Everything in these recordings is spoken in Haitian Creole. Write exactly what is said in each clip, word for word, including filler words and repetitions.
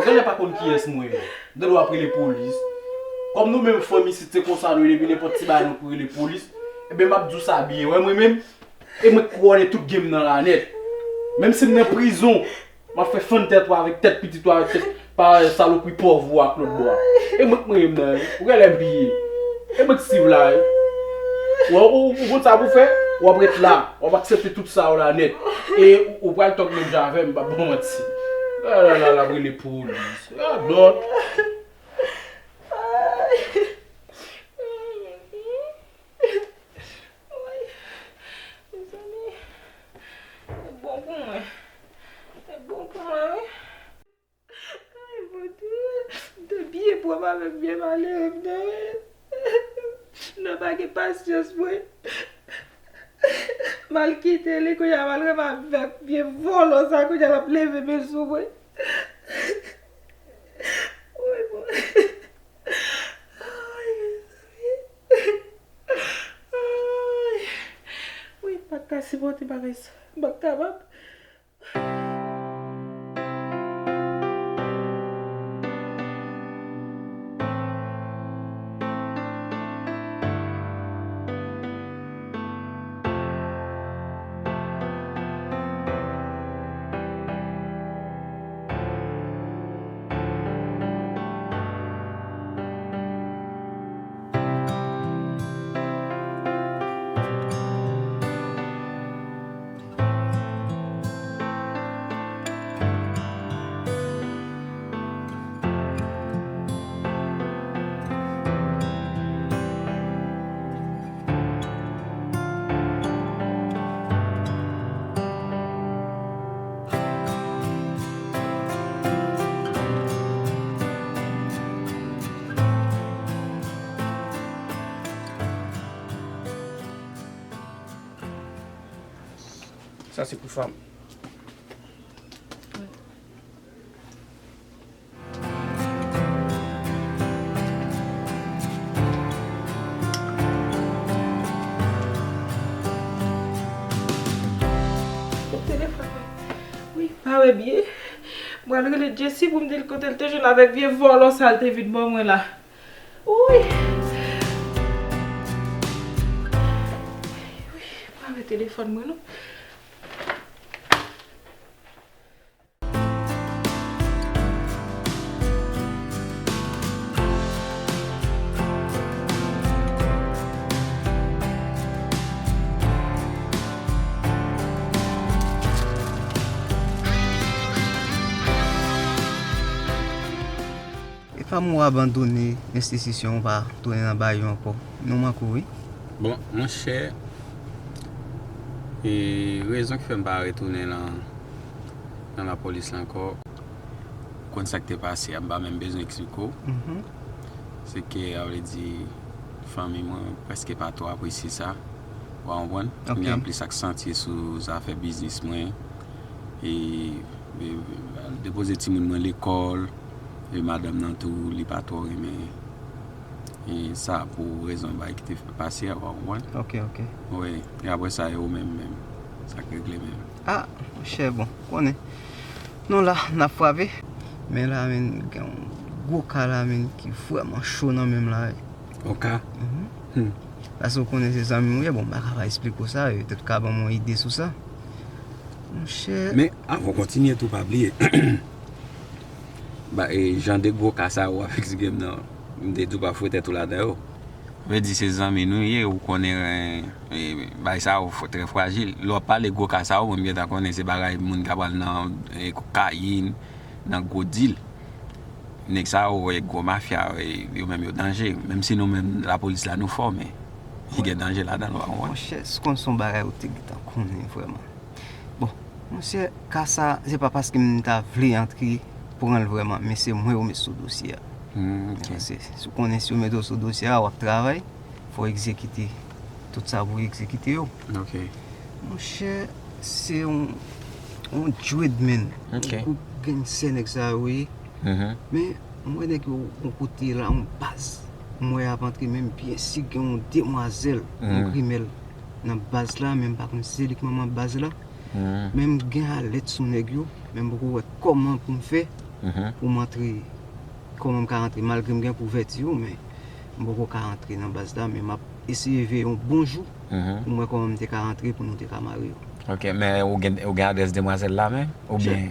Genlè pa konn kiyès mwen ye. Genlè w ap rele polis. Kòm nou menm fanm isit se konsa nou ye, depi nenpòt ti bagay nou pou rele polis. Ebyen m ap di w sa byen, wè mwen menm, e mwen k konnen tout game nan la nèt. Menm si m nan prizon, m ap fè fann tèt ou avèk tèt pitit ou avèk tèt pa salopri pòv ou ak lòt bò a. E mwen k mwen menm nan, ou genlè bliye. E mwen k Steve la, wi. Ou, ou, ou konn sa pou fè? W ap ret la. W ap aksepte tout sa yo la nèt. E ou, ou pral tòk menm jan avè m, m p ap ba w manti. La, la, la, la, rele polis. Radòt. Ay. Ay, mezanmi. Se bon pou mwen. Se bon pou mwen, wi. Ay, Bondye, m te byen pwòp avèk byen malere m nan, wi. M nan pa gen pasyans mwen. M al kite li, kounye a m al renmen avèk vye vòlò sa, kounye a l ap leve men sou mwen. Woy, mwen. Ay, mezanmi. Ay. Woy, m pa t ka sipòte bagay sa. M pa t kapab. Sa se pou fanm. Telefòn mwen. Wi, pa wè byen. Mwen al rele Jessy pou m di l kote l te jwenn avèk vye vòlò sa l te vin ban mwen la. Wi. Wi, pa wè telefòn mwen non. E pa m ou abandone enstitisyon, ou pa tounen nan bagay yo ankò. Nou manke w, wi. Bon, monchè, e rezon ki fè m pa retounen nan, nan lapolis la ankò, ou konn sa k te pase a, m pa menm bezwen eksplike w. Se ke, a vle di, fanmi mwen prèske pa twò apresye sa. Ou konprann? Kounye a m plis aksantye sou zafè biznis mwen. E, e, al depoze timoun mwen lekòl. E madanm nan tou, li pa twò renmen, e, sa pou rezon bagay ki te fè pase a, ou konprann? Ok, ok. Wi. E apre sa, e ou menm, menm. Sa k regle menm? Ah, monchè, bon, konnen. Nou la, n ap frape. Men la, men, gen yon gwo ka la, men, ki vrèman cho nan men m la, wi. Yon ka? Mhm. Hmm. Paske ou konnen se zanmi m ou ye, bon, m pa ka pa eksplike w sa, e, petèt ou ka ban m yon ide sou sa. Monchè. Men, avan w kontinye tou, pa bliye. Ba, e, jan de gwo ka sa yo w ap eksplike m nan, m te di w pa foure tèt ou ladan yo. Vle di se zanmi nou ye, ou konnen, e, bagay sa yo f-, trè frajil. Lè w ap pale gwo ka sa yo, mwen m gentan konnen se bagay moun k ap pral nan, e, kokayin, nan gwo dil. Nèg sa yo, e, gwo mafya, e, yo menm yo danje. Menm si nou menm lapolis la nou fò, men li gen danje ladan l, ou pa konprann? Monchè, si w konn se yon bagay ou te gentan konnen vrèman. Bon, monchè, ka sa, se pa paske m ta vle antre pran l vrèman, men se mwen yo met sou dosye a. Hmm, ok. Paske si w konnen si yo mete w sou dosye a, w ap travay, fò w egzekite tout sa pou w egzekite yo. Ok. Monchè, se yon, yon dread, man. Ok. Yon gwoup gangsè nèg sa yo ye. Mhm. Men, m wè nèg yo yon kote la, yon baz. M wè y ap antre, men m byen si gen yon demwazèl, yon grimèl nan baz la, men m pa konn si se li k manman baz la. Mhm. Men m gen alèt sou nèg yo, men m poko wè kòman pou m fè pou m antre, kòman m ka antre, malgre m gen pou vèti yo, men m poko ka antre nan baz la, men m ap eseye veye yon bon jou pou m wè kòman m te ka antre pou nou te ka mare yo. Ok, men ou gen, ou gen adrès demwazèl la menm? Oubyen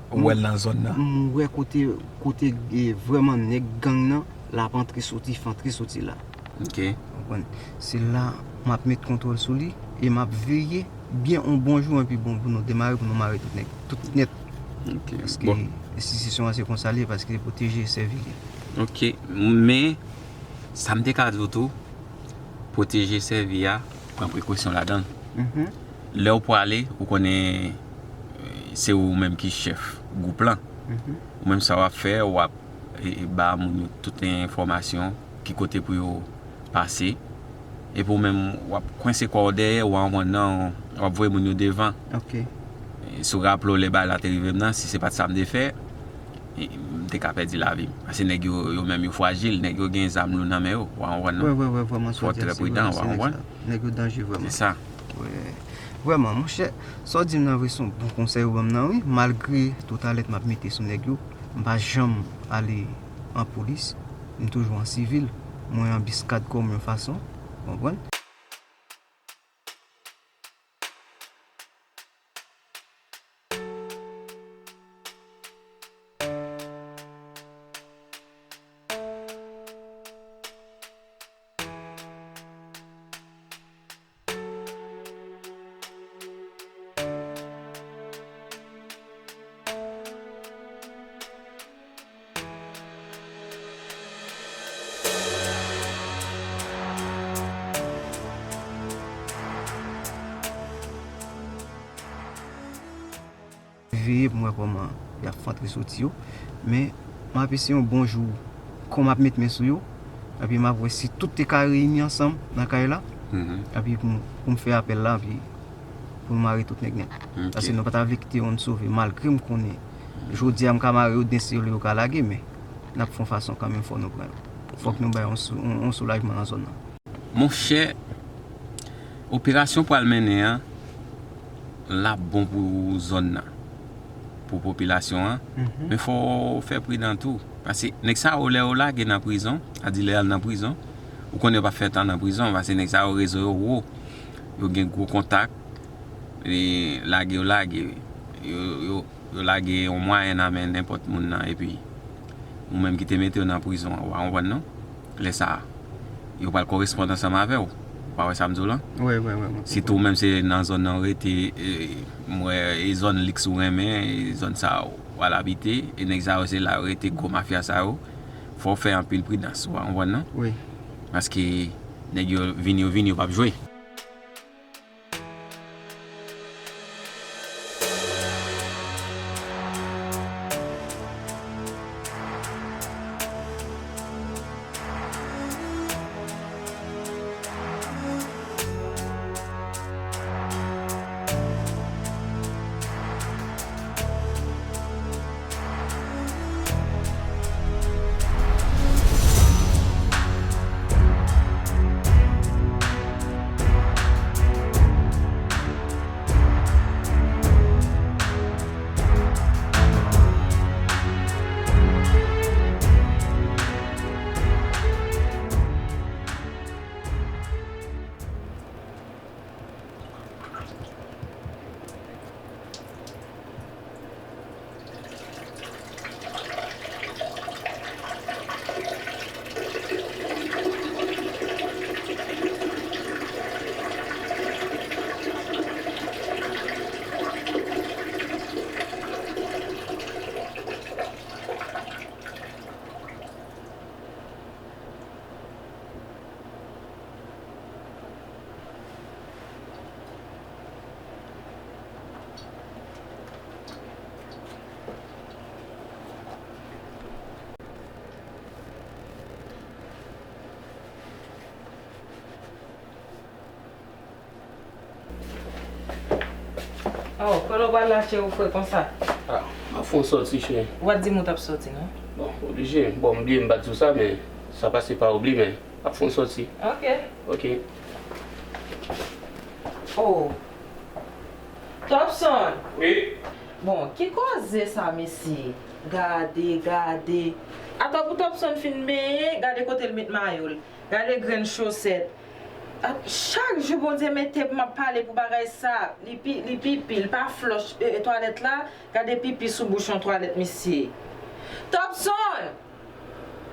ou wè l nan zòn nan? M wè kote, kote e, vrèman nèg gang nan, l ap antre soti, f antre soti la. Ok. Konprann? Se la m ap met kontwòl sou li e m ap veye byen yon bon jou, epi bon, pou nou demare, pou nou mare tout nèg, tout nèt. Ok. Paske enstitisyon an se konsa l ye, paske se pwoteje e sèvi li. Ok, men sa m te ka di w tou, pwoteje, sèvi a, pran prekosyon ladan l. Lè w prale, ou konnen, eh, se ou menm ki chèf gwoup lan. Ou menm sa w ap fè, w ap, eh, eh, ba moun yo tout enfòmasyon, ki kote pou yo pase. Epi ou menm, w ap kwense kò w dèyè, w a konprann nan, w ap voye moun yo devan. Ok. Eh, si w raple w lè bagay la te rive m nan, si se pa t sa m te fè, e, m te ka pèdi lavi m. Paske nèg yo, yo menm yo frajil, nèg yo gen zam lou nan men yo, w a konprann non? Wè, wè, wè, vrèman, sa w di a se vrè, se nèg sa. Fò w trè pridan, w a konprann? Nèg yo danje vrèman. Se sa. Wè. Vrèman, monchè, sa w di m nan vre se yon bon konsèy ou ban m nan, wi. Malgre tout alèt m ap mete sou nèg yo, m pa janm ale an polis, m toujou an sivil, mwen an biskad kò m yon fason, w konprann? Veye pou m wè kòman y ap antre soti yo. Men, m ap eseye yon bon jou, kon m ap met men sou yo, epi m ap wè si tout te ka reyini ansanm nan kay la, epi pou m, pou m fè apèl la, epi pou n mare tout nèg nèt. Ok. Paske nou pa ta vle kite youn sove, malgre m konnen jodi a m ka mare yo, demen si yo leve yo ka lage, men n ap fè yon fason kanmenm, fò nou pran yo. Fòk nou bay yon sou-, yon, yon soulajman nan zòn nan. Monchè, operasyon pral mennen an, l ap bon pou zòn nan, pou popilasyon an, men fò w fè pridan tou. Paske nèg sa yo, lè yo lage nan prizon, sa di lè y al nan prizon, ou konnen yo p ap fè tan nan prizon, paske nèg sa yo, rezo yo wo, yo gen gwo kontak, e lage yo lage, yo, yo, yo lage yon mwayen nan men nenpòt moun nan, epi ou menm ki te mete yo nan prizon an, w a konprann non? Lè sa a, yo pral koresponn ansanm avè w. Ou pa wè sa m di w lan? Wi, wi, wi, wi. Sitou ou menm se nan zòn nan w rete, e, m wè e zòn liks ou renmen, e zòn sa a w al abite, e nèg sa yo se la yo rete, gwo mafya sa yo. Fò w fè anpil pridans, ou pa konprann non? Wi. Paske nèg yo vin, yo vin, yo p ap jwe. Oh, kote w pral la, cheri, ou fre konsa? Ah, m ap fè yon sòti, cheri. Ou pa t di m ou t ap sòti, non? Bon, oblije. Bon, m bliye m pa t di w sa, men sa pase pa oubli, men m ap fè yon sòti. Ok. Ok. Oh. Topson! Wi? Bon, ki koze sa, mesye? Gade, gade. Atò pou Topson fin benyen, gade kote l met mayo l. Gade grenn chosèt. A, chak jou Bondye mete pou m ap pale pou bagay sa. Li pi, li pipi, li pa flòch, e, e, twalèt la. Gade pipi sou bouchon twalèt misye. Topson!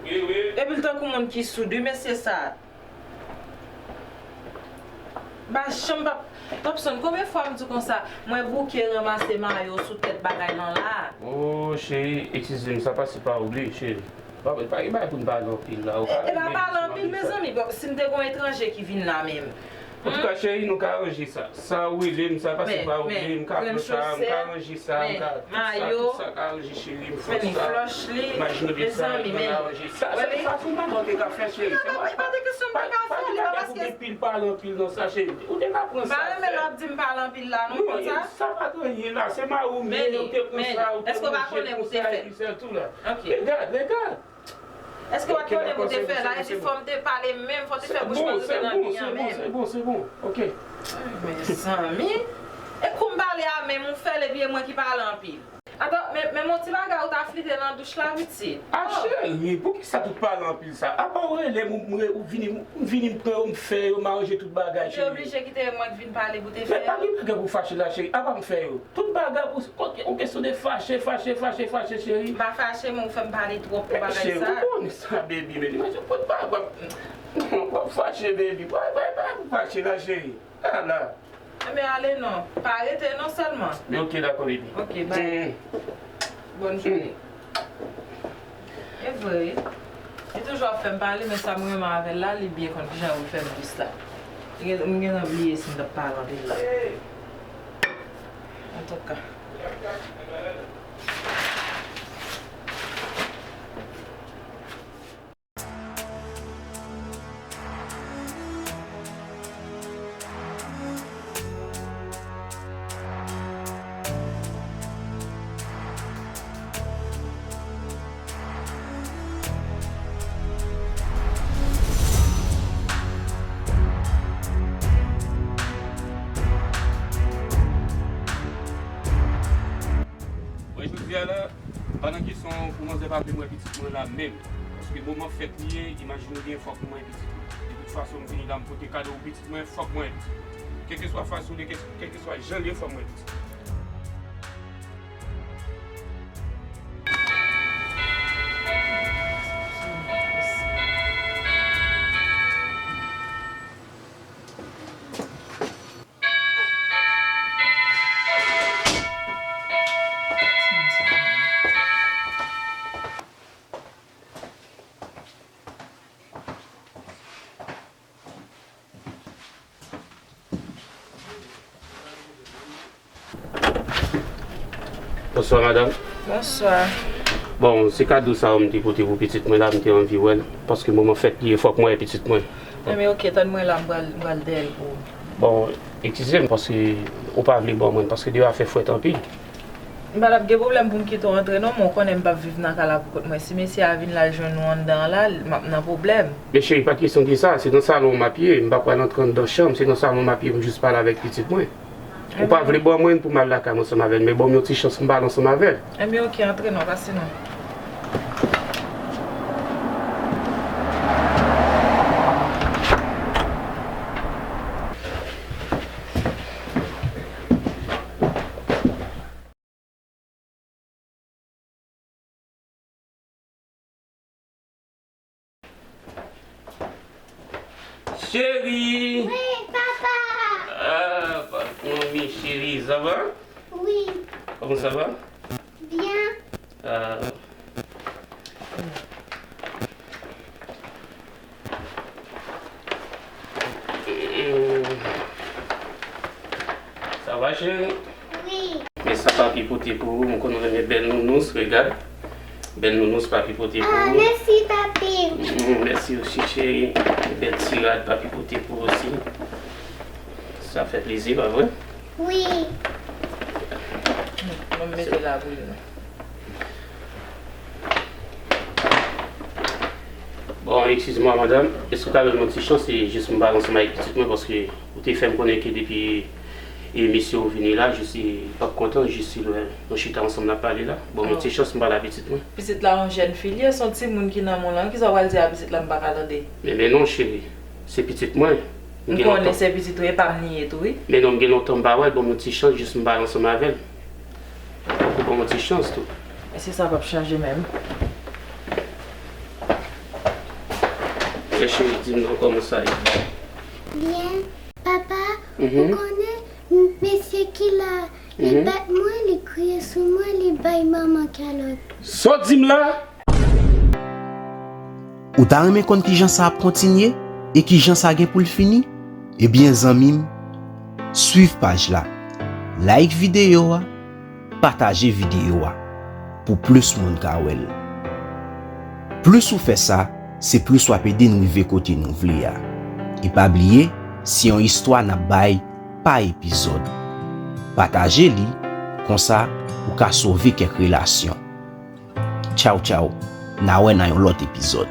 Wi, wi. Epi l tankou moun ki soud, wi, mesye sa. M pa janm p ap, Topson, konbyen fwa m di w konsa, mwen bouke ranmase mayo sou tèt bagay lan la? O, cheri, eskize m, sa pase pa ou vre, cheri. Pa, pa gen bagay pou n pale anpil la. E, e pa pale anpil, mezanmi. Bon, si m te gon etranje ki vin la menm. Antouka, cheri, nou ka ranje sa. Sa ou rele m, sa pase pa ou vre, m ka pran sa, m ka ranje sa, m ka, tout sa, tout sa ka ranje, cheri, m fè sa. Imajine w de sa, m ka ranje. Sa, sa, sa se madanm te ka fè, cheri. Se pa, pa, pa gen bagay pou gen pil pale anpil nan sa, cheri. Ou te ka pran sa, fè. M pa renmen lè w ap di m pale anpil la, non, konsa. Non, sa pa t anyen la. Se mari w m ye, ou te pran sa, ou te manje pou sa, epi sèl tou la. Regad, regad. Èske w pa t konnen pou te fè la? Epi fò m te pale menm, fò te fè bouch mwen rete nan mi an menm. Se bon, se bon, se bon. Ok. Mezanmi. E kou m pale a menm, ou fè l epi e mwen ki pale anpil. Atò, men, men yon ti bagay ou ta flite nan douch la, pitit. A, cheri, poukisa tout pale anpil sa? Apa w rele m, ou, ou vini, ou vini m pran yo, m fè yo, m aranje tout bagay, cheri. Ou te oblije kite e mwen k vin pale pou te fè yo? Men pa gen bagay pou fache la, cheri. Apa m fè yo? Tout bagay pou, ok, yon kesyon de fache, fache, fache, fache, cheri. M pa fache, men ou fè m pale twòp pou bagay sa. Cheri, ou konnen sa, baby, men imajine w pot bagay, w ap, w ap fache, baby. Bagay, bagay, bagay pou fache la, cheri. Ala. Enben, ale non. Pa rete non sèlman. Men ok, dakò, baby. Ok, bye. Bòn jounen. E vre, wi. Li toujou ap fè m pale, men sa m renmen avè l la, li byen konn kijan pou l fè m dous la. M gen, m gentan bliye si m t ap pale anpil la. Antouka. Mwen, jodi a la, m pa nan kesyon pou manzè pa vle m wè pitit mwen la menm. Paske moman fèt li ye, imajine w byen, fòk m wè pitit mwen. De tout fason, m vini la, m pote kado pou pitit mwen, fòk m wè pitit mwen. Kèlkeswa fason li ye, kèl-, kèlkeswa jan li ye, fòk m wè pitit mwen. Bonswa, madanm. Bonswa. Bon, se kado sa yo m te pote pou pitit mwen la, m te anvi wè l, paske moman fèt li ye, fòk mwen wè pitit mwen. Enben, ok, tann mwen la, m pral, m pral dèyè l pou ou. Bon, eskize m, paske ou pa vle ban mwen l, paske deyò a fè frèt anpil. M pa t ap gen pwoblèm pou m kite w antre non, men w konnen m p ap viv nan kay la pou kont mwen. Si mesye a vin la jwenn nou anndan an la, m ap nan pwoblèm. Men cheri, pa t kesyon de sa, se nan salon m ap ye, m pa pral antre anndan chanm, se nan salon m ap ye pou m jis pale avèk pitit mwen. Ou pa vle ban mwen l pou m al lakay mwen ansanm avè l, men ban m yon ti chans pou m pale ansanm avè l. Enben, ok, antre non, pase non. Cheri! Wi, papa! Ah, patron, mi cheri, ça va? Wi. Comment ça va? Bien. Ah. Sa va, cheri? Wi. Men sa papi pote pou ou, m konn ou renmen bèl nounous, regad. Bèl nounous papi pote pou ou. Ah, mèsi, papi. Mm, mèsi osi, cheri. Bèl ti rad papi pote pou ou osi. Sa fè plezi, pa vre? Wi. Bon, m mete la pou li, non. Bon, eskize mwa, madanm. Èske w ka ban m yon ti chans, se jis m pale ansanm avèk pitit mwen, paske ou te fè m konnen ke depi E mesye yo vini la, jis li p ap kontan, jis li wè nou chita ansanm n ap pale la. Ban m yon ti chans, m pale a pitit mwen. Pitit la yon jèn fi li ye, se yon timoun ki nan men w lan, kisa w pral di a pitit la m pa ka tande? Men, men non, cheri, se pitit mwen. M konnen se pitit ou ye, pa m li ye tou wi. Men non, m gen lontan m pa wè l, ban m yon ti chans, jis m pale ansanm avè l. Ou ban m yon ti chans tou. Mesye sa p ap chanje menm. Cheri, di m non, kòman sa ye? Byen. Papa, ou konnen, mesye ki la, li bat mwen, li kriye sou mwen, li bay manman kalòt. Sa w di m la? Ou ta renmen konn kijan sa ap kontinye e kijan sa gen pou l fini? Ebyen zanmi m, swiv paj la, like videyo a, pataje videyo a pou plis moun ka wè l. Plis ou fè sa, se plis w ap ede n rive kote nou vle a. E pa bliye, se yon istwa n ap bay pa epizòd. Pataje li, konsa ou ka sove kèk relasyon. Tchaw tchaw, n a wè nan yon lòt epizòd.